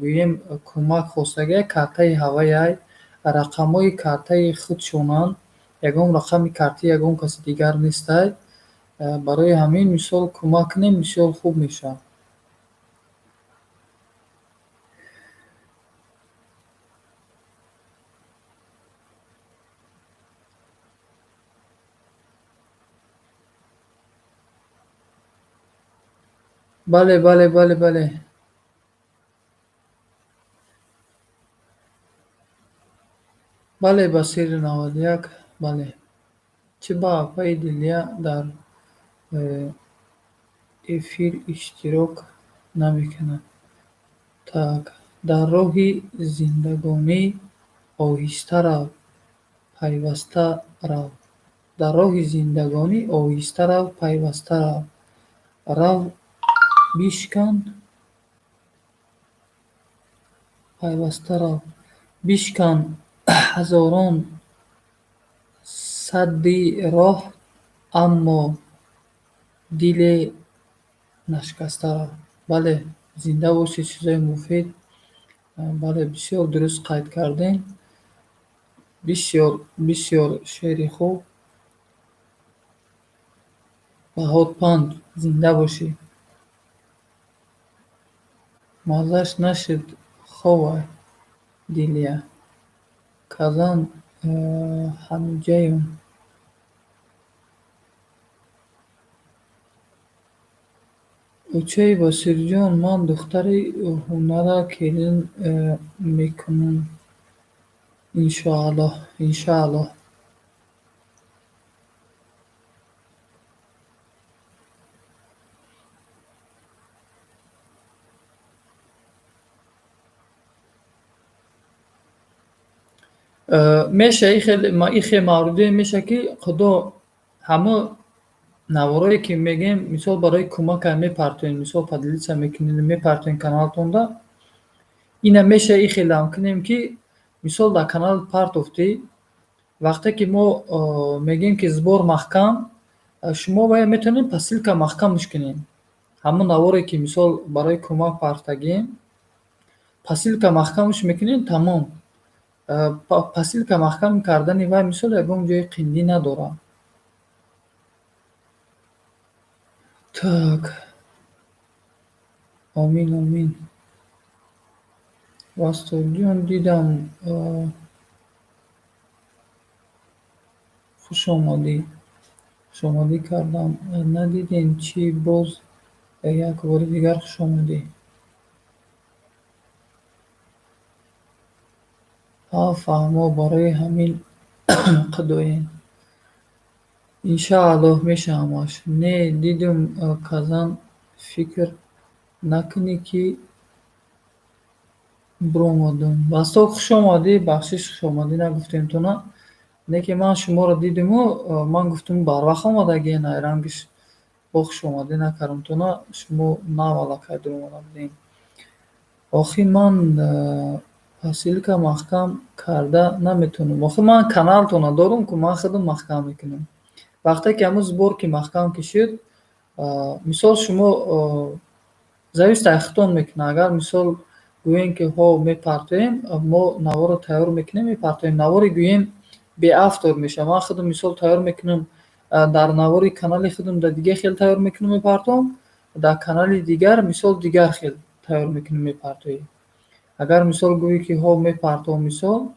A: гӯем кӯмак хостагия, картаи ҳаваяй, рақамҳои картаи худшонанд, ягон рақами картаи ягон каси дигар нестай. Барои ҳамин, мисол, кӯмак кунем, бисёр хуб мешавад. Бале, бале, бале, бале. Бале, Басир 91, бале. Чӣ ба апаи Дилия дар эфир иштирок намекунад? Так, дар роҳи зиндагонӣ оҳиста рав, пайваста рав. Дар роҳи зиндагонӣ оҳиста рав, пайваста рав. Рав, бишкан, пайваста рав. Бишкан ҳазорон садди роҳ, аммо диле нашкаста рав. Бале, зинда бошед, чизои муфид. Бале, бисёр дуруст қайд кардем. Бисёр, бисёр шеъри хуб. Баҳот панҷ, зинда бошӣ. Маззаш нашид, ховай, Дилия. Казан ҳамиҷаем. Очаи Басирҷон, ман духтари ҳунара келин мекунам. Иншоаллоҳ, иншоаллоҳ. Меша ихел мавриде меша, ки Худо ҳамо наворое, ки мегӯем, мисол, барои кӯмака мепартоем, мисол, поделиться мекунем, мепартоем каналтонда, ина меша ихелам кунем, ки мисол дар канал партофтӣ, вақте ки мо мегӯем, ки сбор маҳкам, шумо бояд метавонед по ссылка маҳкамш кунем. Ҳамон наворе, ки мисол барои кӯмак партагием, по ссылка маҳкамш мекунем, тамом. По ссылка маҳкам кардани вай, мисол, ягон ҷои қиндӣ надорад. Так. Омин, омин. Вастодиён дидам, хушомадӣ. Хушомадӣ кардам. Надидем чӣ, боз як бори дигар хушомадӣ. Ҳа, фаҳмо, барои ҳамин қудоен. Иншааллоҳ, меша ҳамаш. Не, дидум, казан фикр накунӣ, ки биромадум. Васток, хушомадӣ, бахшиш, хушомадӣ нагуфтем туна. Не ки ман шуморо дидиму ман гуфтум, барвақт омадагиен, айрангиш бо хушомадӣ накардам туна, шумо нав аллакай дуромада будем. Охи ман посылка маҳкам карда наметавонам. Охи ман каналтона дорум, ку ман худам маҳкам мекунам. Вақте ки ҳамун сборки маҳкам ки шуд, мисол, шумо зависит аз худтон мекунад. Агар, мисол, гӯем, ки ҳо, мепартоем, мо наворо тайёр мекунем, мепартоем. Навори, гӯем, беавтор мешавад. Ман худам, мисол, тайёр мекунам, дар навори канали худам дар дигар хел тайёр мекунам, мепартом, дар канали дигар, мисол, дигар хел тайёр мекунем, мепартоем. Агар, мисол, гӯӣ, ки ҳо, мепартом, мисол,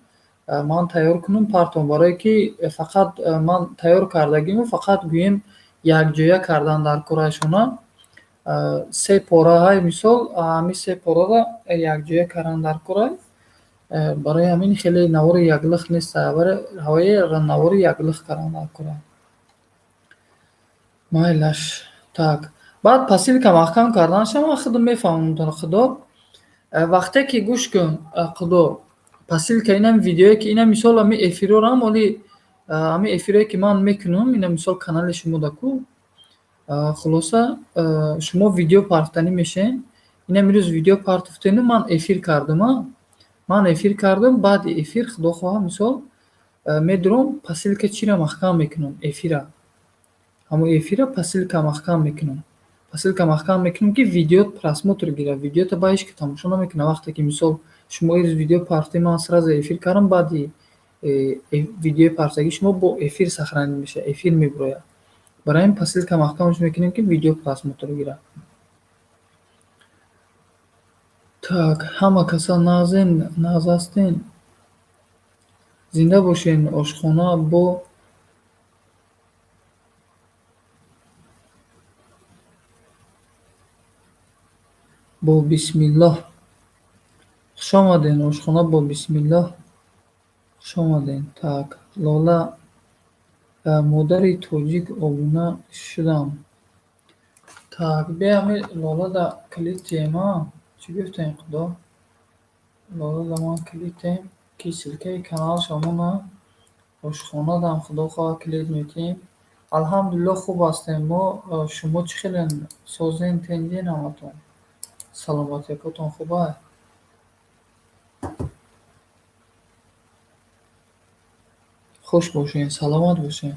A: ман тайёр кунам, партом, барое ки фақат ман тайёр кардагиму фақат, гӯем, якҷоя кардан дар кораашона се пораҳай, мисол, ҳамин се пораро якҷоя кардан дар корай. Барои ҳамин хеле навори яклих нест, ҳавои навори яклих кардан дар корай. Майлаш. Так, баъд посылка маҳкам карданашам ман худам мефаҳмам, худо. Вақте ки, гӯш кун, худо, посылка инам видеое ки ина, мисол, ҳамин эфирорам оли, ҳамин эфирое ки ман мекунам, ина, мисол, канали шумо да ку, хулоса, шумо видео партофтанӣ мешавед. Инам имрӯз видео партофтену ман эфир кардам, ман эфир кардам. Баъди эфир, худо хоҳа, мисол, медурам, посылка чиро маҳкам мекунам, эфира, ҳамон эфира посылка маҳкам мекунам. Посылка маҳкам мекунам, ки видео просмотр гирад. Видеото ба ҳеҷ ки тамошо намекунад. Вақте ки, мисол, шумо ирӯз видео партофтед, ман сразу эфир кардам, баъди видеои партофтагии шумо бо эфир сохранить мешавад, эфир мебурояд. Барои ҳамин посылка маҳкамаш мекунем, ки видео просмотр гирад. Так, ҳама каса нағзен, нағз ҳастен? Зинда бошен. Ошхона бо бисмиллоҳ. Хуш омаден, ошхона бо бисмиллоҳ. Хуш омаден. Так, Лола, модари тоҷик, обуна шудам. Так, биё, ҳамин Лолада клик тием, а? Чӣ гуфтем, худо? Лолада ман клик тием, ки ссылкаи каналаш ҳамона. Ошхонадам, худо хоҳад, клик метиҳем. Алҳамдулиллоҳ, хуб ҳастем мо. Шумо чӣ хелен, созен, тенҷен ҳаматон? Саломатиякотон хуб ай? Хуш бошен, саломат бошен.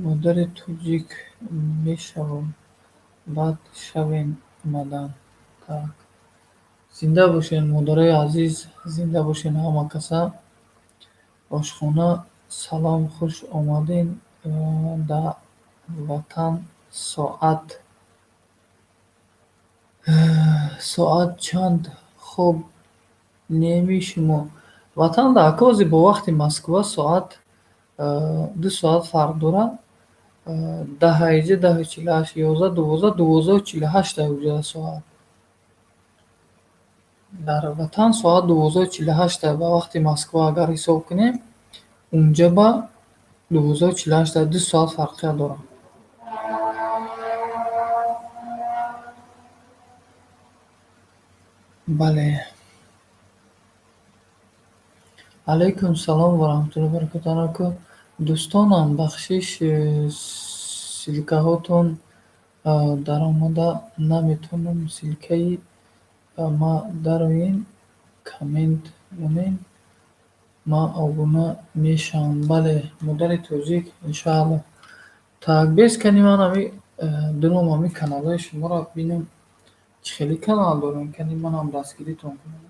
A: Модари тоҷик мешавам, баъд шавем омадан. Так. Зинда бошен, модарои азиз, зинда бошен ҳама каса. Ошхона, салом, хуш омаден. Да ватан соат чанд, хоб неми шумо? Ватан да ака, бо вақти Москва соат 2 соат фарқ дорад. Даҳаиҷа 10:48, 11, 12, 12:48 уҷа соат. Дар ватан соат 12:48 ба вақти Москва агар ҳисоб кунем, унҷа ба 12:48, 2 соат фарқият дорад. Бале. Алайкум салом ва раҳматуллоҳи баракотуҳ. Дӯстонам, бахшиш, ссылкаҳотон даромада наметавонам. Ссылкаи ма дароен, коммент монед. Ман обуна мешавам. Бале, модари тоҷик, иншаалло. Так, бес кани ман ами дуром ами каналҳои шуморо бинам, чӣ хеле канал дорем, кани манам дастгиритон кунам.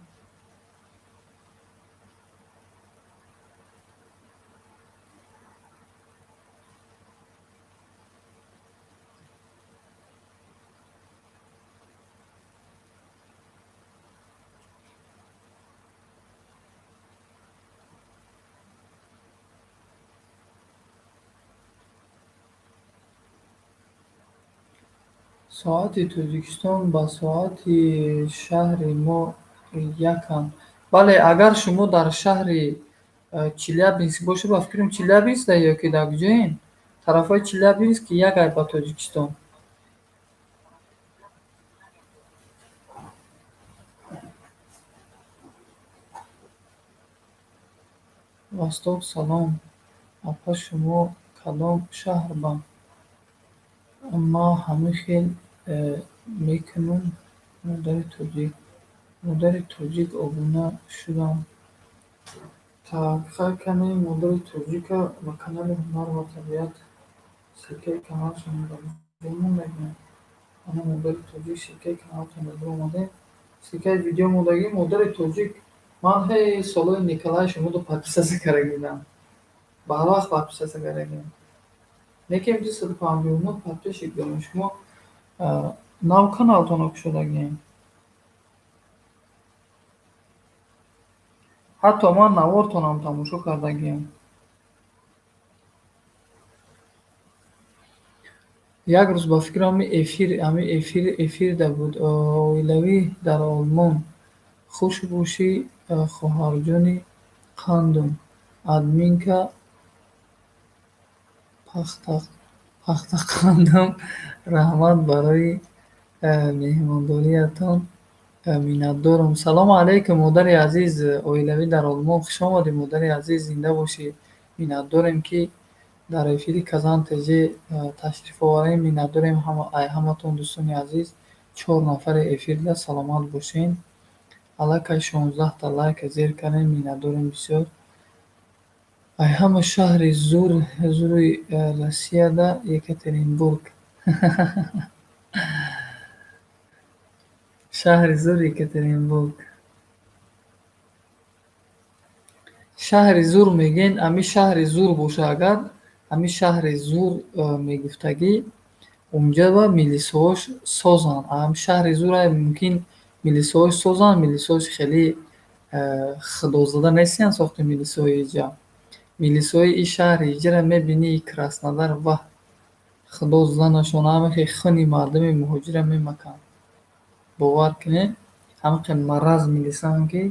A: Соати Тоҷикистон ба соати шаҳри мо яканд. Бале, агар шумо дар шаҳри Челябинск бошед, ба фикрам, Челябинск да ё ки дар куҷоем? Тарафҳои Челябинск як ай ба Тоҷикистон. Восток салом. Апа, шумо кадом шаҳр ба? Ман ҳамин хел мекунам, модари тоҷик. Модари тоҷик, обуна шудам. Так, хай, кани модари тоҷика ба канали Ҳунар ва табиат ссылкаи каналшон дар ҷо мондагиам. Ана, модари тоҷик, ссылкаи каналтонро биромадем. Ссылкаи видео мондагӣ, модари тоҷик. Ман ҳей солҳои Николай шуморо подписаться кардагидам. Барвақт подписаться кардагиам. Лекин 259 подписчик дорем. Шумо нав каналтонро кушодагием. Ҳатто ман навортонам тамошо кардагиам. Як рӯз ба фикрам ами эфирда буд, оилавӣ дар Олмон. Хуш бошӣ, хоҳарҷони қандум. Админка пахтақандам, раҳмат барои меҳмондориятон, миннатдорам. Салому алайкум, модари азиз, оилавӣ дар Олмон. Хуш омадӣ, модари азиз, зинда бошӣ. Миннатдорем, ки дар эфири Казан ТЖ ташриф оварем. Миннатдорем ай ҳаматон, дӯстони азиз. Чор нафари эфирда, саломат бошен. Аллакай 16-та лайка зер кардем, миннатдорем бисёр. Ай ҳама шаҳри зур зури Россияда Екатеринбург. Шаҳри зур Екатеринбург. Шаҳри зур мегӯен, ами шаҳри зур боша агар, ами шаҳри зур мегуфтагӣ, унҷа милисош созанд. Ами шаҳри зур мумкин милисош созанд, милисош хеле худозада нестиянд сохти милисои иҷа. Милисои ин шаҳри иҷара мебинӣ, Краснодар, ваҳ, худо занашон, ҳамахе хуни мардуми муҳоҷира мемаканд. Бовар кунед, ҳамахе мараз милисаанд, ки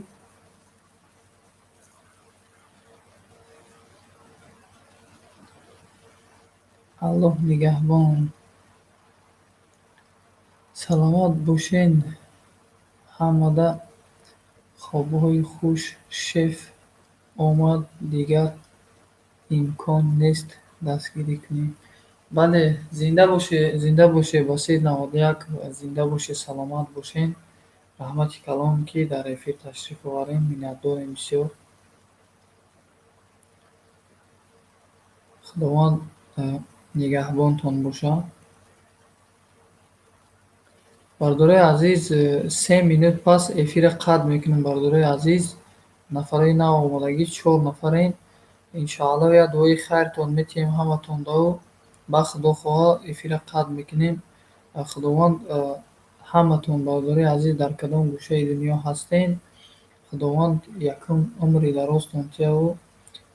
A: Аллоҳ нигаҳбон. Саломат бошен, ҳамада хобҳои хуш. Шеф омад, дигар имкон нест дастгирӣ кунем. Бале, зинда боше, зинда боше, Басир 91, зинда боше, саломат бошен. Раҳмати калон, ки дар эфир ташриф оварем, миннатдорем бисёр. Худованд нигаҳбонтон бошад. Бародарои азиз, 3 минут пас эфира қатъ мекунем, бародарои азиз. Нафарои нав омодагӣ чор нафарем. Иншоалло, як дуои хайртон метиҳем ҳаматон даву ба Худо хоҳа эфира қатъ мекунем. Худованд ҳаматон, бародарои азиз, дар кадом гӯшаи дунё ҳастен, Худованд якум умри дарозтон тияву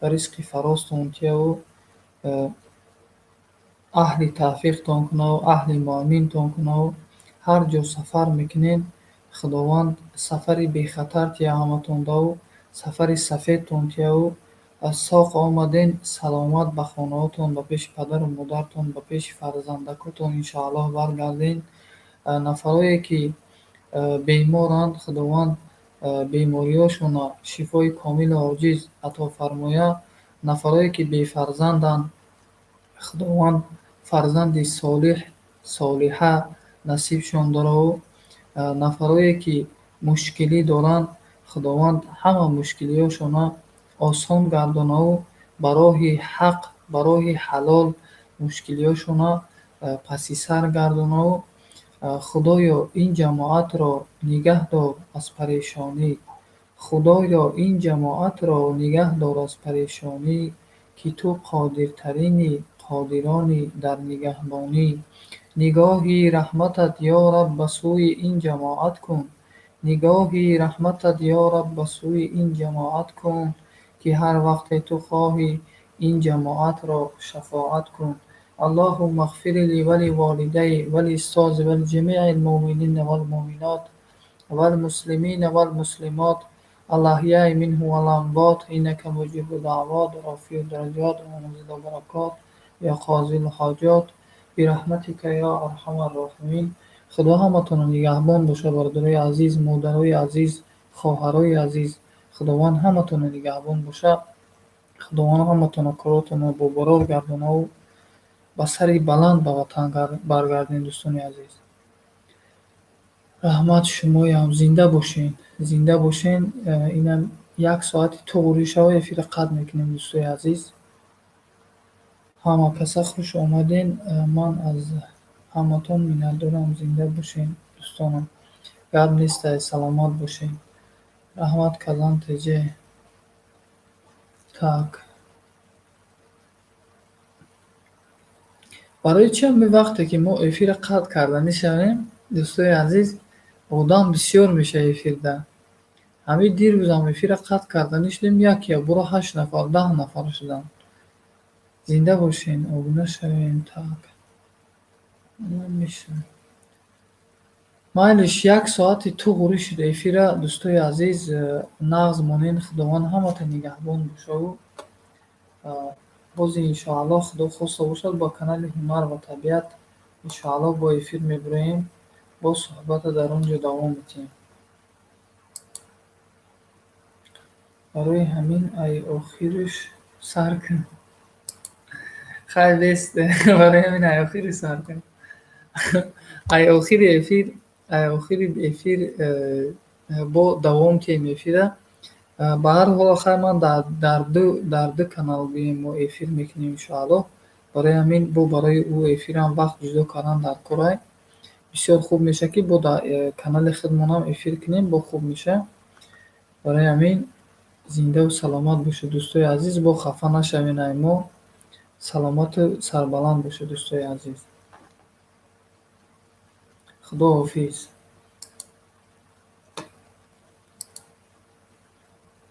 A: ризқи фарозтон тияву аҳли тавфиқтон кунаву аҳли муаминтон кунаву ҳар ҷо сафар мекунед, Худованд сафари бехатар тия ҳаматон даву сафари сафедтон тияву соқ омаден, саломат ба хонаҳотон, ба пеши падару модартон, ба пеши фарзандакотон иншоаллоҳ баргарден. Нафарое ки беморанд, Худованд бемориҳошонро шифои комилу оҷиз ато фармояд. Нафарое ки бефарзанданд, Худованд фарзанди солиҳ, солиҳа насибшон дораву нафарое ки мушкилӣ доранд, Худованд ҳама мушкилиҳошонро Осон гардонаву ба роҳи ҳақ, ба роҳи ҳалол мушкилиҳошона паси сар гардонаву Худоё, ин ҷамоатро нигаҳ дор аз парешонӣ. Худоё, ин ҷамоатро нигаҳ дор аз парешонӣ, ки ту қодиртарини қодиронӣ дар нигаҳбонӣ. Нигоҳи раҳматат, ё Раб, ба сӯи ин ҷамоат кун. Нигоҳи раҳматат, ё Раб, ба сӯи ин ҷамоат кун, ки ҳар вақте ту хоҳӣ, ин ҷамоатро шафоат кун. اللهم اغفر لي ولوالدي ولأستاذ ولجميع المؤمنين والمؤمنات والمسلمين والمسلمات الأحياء منه والأموات إنك مجيب الدعوات رافع الدرجات ومنزل البركات يا قاضي الحاجات برحمتك يا أرحم الراحمين. Худо ҳаматонро нигаҳбон боша, бародарои азиз, модарои азиз, хоҳарои азиз. Худованд ҳаматонро нигаҳбон боша. Худованд ҳаматонро коротонро бобарор гардонаву ба сари баланд ба ватан баргардем, дӯстони азиз. Раҳмат шумоям, зинда бошен, зинда бошен. Инам як соати туғрӣ шава, эфира қатъ мекунем, дӯстои азиз. Ҳама каса хуш омаден. Ман аз ҳаматон миннатдорам, зинда бошен, дӯстонам. Гап нестай, саломат бошен. Раҳмат Казан ТЖ. Так. Барои чи ҳамин вақте ки мо эфира қатъ карда мешавем, дӯстои азиз, одам бисёр мешавад эфирда. Ҳамин дирӯзам эфира қатъ карда нишудем, як якбора ҳашт нафар, 10 нафар шуданд. Зинда бошен, обуна шавем. Так. Мешавем. Майлиш, як соати туғрӣ шуд эфира, дӯстои азиз, нағз монен, Худованд ҳамата нигаҳбон бошаву боз иншоаллоҳ, Худо хоста бошад, ба канали Ҳунар ва табиат иншоаллоҳ бо эфир мебуроем, боз суҳбата дар он ҷо давом медиҳем. Барои ҳамин ай охириш сар кун. Хайр бест, барои ҳамин ай охириш сар кун. Ай охири эфир, ай охири эфир бо давом тиҳем эфира. Ба ҳар ҳол, хайр, ман дар ду канал гӯем мо эфир мекунем иншоаллоҳ. Барои ҳамин бо барои ӯ эфирам вақт ҷудо кардан дар корай. Бисёр хуб мешавад, ки бо дар канали худмонам эфир кунем, бо хуб мешавад. Барои ҳамин зиндаву саломат бошед, дӯстои азиз, бо хафа нашавед ай мо. Саломату сарбаланд бошед, дӯстои азиз. Худо ҳофиз.